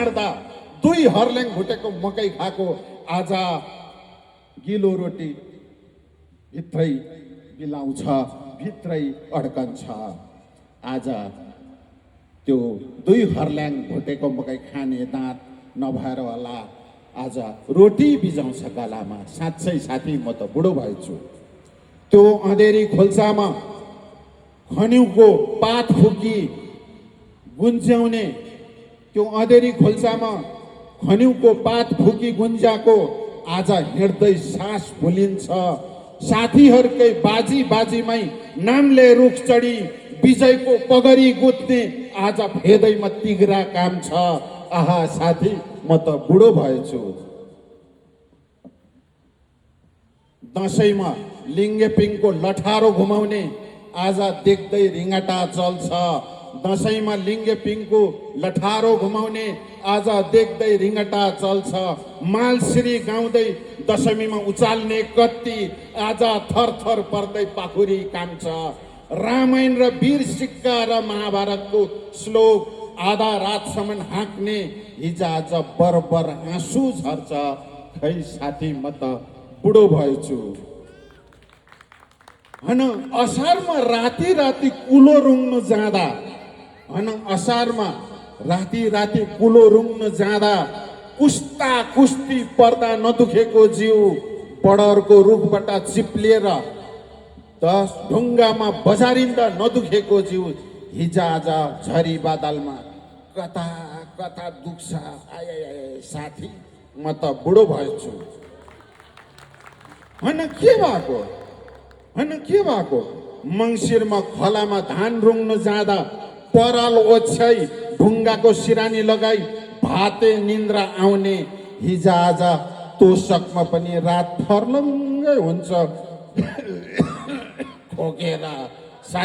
छाड्दा 2 हर्ल्याङ भुटेको मकै खाएको आज गिलो रोटी भित्रै बिलाउँछ, भित्रै अड्कन्छ। आज त्यो 2 हर्ल्याङ भुटेको मकै खाने दाँत नभएर होला आज रोटी बिजाउँछ गलामा। साँच्चै साथी म त बुढो भएछु। त्यो अँधेरी खोल्सामा खन्युको पात फुकी गुन्ज्याउने, त्यो अँधेरी खोल्सामा खन्युको पात फुकी गुन्ज्याको आज हिँड्दै सास भुलिन्छ। साथीहरूकै बाजी बाजीमै नामले रुख चढी विजयको पगरी गुत्ने आज फेदैमा तिग्रा काम छ। आहा साथी म त बुढो भएछु। दसैँमा लिङ्गेपिङको लठारो घुमाउने आज देख्दै रिङ्गटा चल्छ। दसैँमा लिङ्गेपिङको लठारो घुमाउने आज देख्दै रिङ्गटा चल्छ। मालश्री गाउँदै दशमीमा उचाल्ने कत्ती आज थरथर पर्दै पाखुरी कान्छ। रामायण र वीर सिक्का र महाभारतको श्लोक आधा रातसम्म हाँक्ने हिजो आज बरबर आँसु झर्छ। खै साथी म त बुढो भएछु। हन असारमा राति राति कुलो रुङ्नु जाँदा, हन असारमा राति राति कुलो रुङ्नु जाँदा कुस्ता कुस्ती पर्दा नदुखेको जिउ बडरको रुखबाट चिप्लिएर 10 ढुङ्गामा बजारिँदा नदुखेको जिउ हिजो आज झरी बादलमा कता कता दुख्छ। आए साथी म त बुढो भएछु। होइन के भएको, होइन के भएको? मङ्सिरमा खोलामा धान रुङ्नु जाँदा पराल ओछ्याई ढुङ्गाको सिरानी लगाई भाते निन्द्रा आउने हिजो आज तोसकमा पनि रात फर्लङ्गै हुन्छ। खोकेर